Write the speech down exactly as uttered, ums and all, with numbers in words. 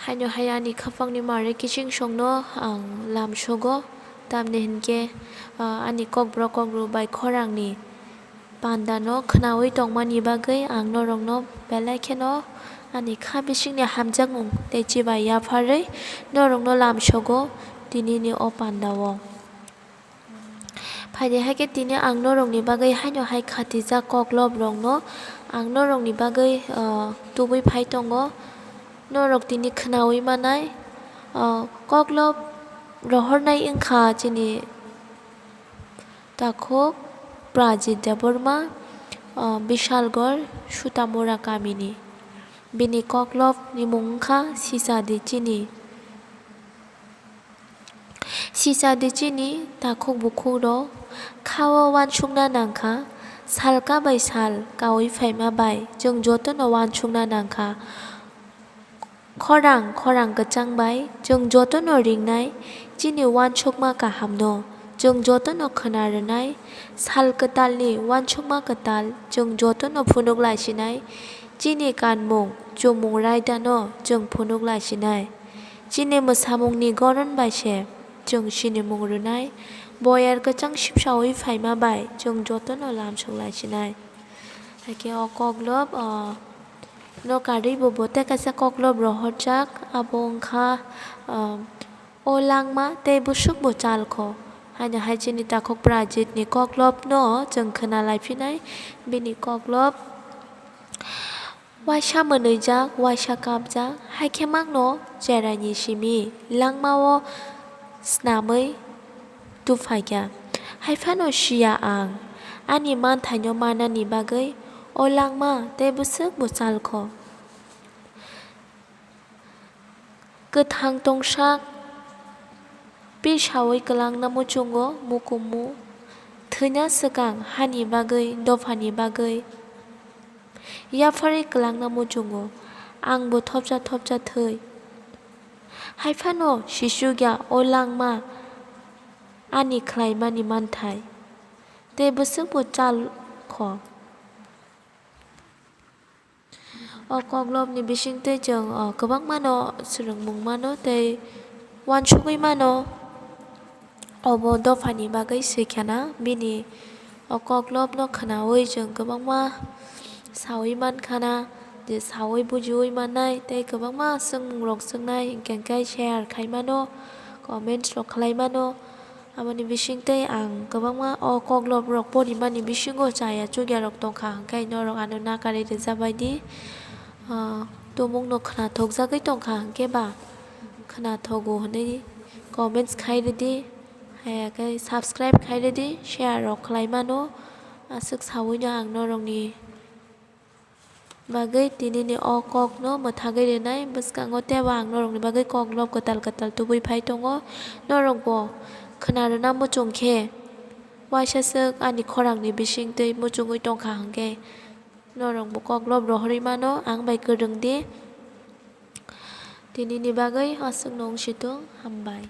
Haino hai ani khapangni mare kiching songno ang lam sogo, tamni hinkhe, ah, ani kokborok kokru bai khorangni pandano khnaui tongmani bagwi ang norokno belai kheno ani kha bisingni hamjakmung tei chibai yapharwi norokno lam sogo tinini o pandao. Phaidi hai khe tini ang norokni bagwi haino hai khatijak kokloprokno ang norokni bagwi, ah, tubui phai tongo. Norok tini khnaui manai, ah, koklop rohornai wngkha chini takhuk Prajit Debbarma, ah, Bishalgarh Sutamura kamini. Bini koklopni mung wngkha Sisa Di Chini. Sisa Di Chini takhuk bukhukrok khao uansukna nangkha, salka bai sal kaui phaima bai chwng jotono uansukna nangkha. Khorang, khorang kwchang bai chwng jotono ringnai chini uansukma kahamno, chwng jotono khwna rwnai sal kwtalni uansukma kwtal chwng jotono phunuk laisinai, chini kanmung, chumung raidano chwng phunuk laisinai. Chini mwsamungni goron bai se chwng sinimung rwnai, boyar kwchang sipsaui phaima bai chwng jotono lamsok laisinai. Hakhe o koklop, o, no karwi bo bote kaisa koklop rohorjak, abo wngkha, o, o langma tei bwswk bo chalkho. Haino hai chini takhuk Prajitni koklopno chwng khwna laiphinai, bini koklop. Waisa mwnwijak, waisa kapjak, hai khe mangno cheraini simi langmao snamwi tubphaikha. Hai phano siya ang, ani manthaino manani bagwi o langma tei bwswk bo chalkho. Kwthang tongsak pisaui kwlangna muchungo mukumu, thwina swkang hani bagwi, dophani bagwi. Yapharwi kwlangna muchungo, ang bo thopsa thopsa thwi. Hai phano sisukya o langma ani khlaimani manthai, tei bwswk bo chal kho. O koklopni bisingtwi chwng, o, kwbangmano swrwngmung mano tei uansugwi mano. Obo dophani bagwi swikhana, bini o koklopno khwnaui chwng kwbangma saui mankhana, je saui bujiui mannai tei kwbangma swngmungrok swngnai, hinkhe khe share khai mano, comments rok khlai mano. Aboni bisingtwi ang kwbangma o koklop rok porimani bisingo chaya chukya rok tongkha, hwnkhe norok ano nakarwi rwjabaidi. Ah, tumungno khwnathokjagwi tongkha, hwnkhe ba khwnathogo hwnwi comments khai rwdi, haya khe subscribe khai rwdi, share rok khlai mano. Aswk sawino ang norokni bagwi tinini o kokno mwthagwi rwnai. Bwskango teibo ang norokni bagwi koklop kwtal kwtal tubui phai tongo. Norokbo khwna rwna muchung khe, waisa swk ani khorangni bisingtwi muchungwi tongkha hwnkhe, norokbo koklop rohorwi mano, ang bai kwrwngdi. Tinini bagwi aswkno wng situng, hambai.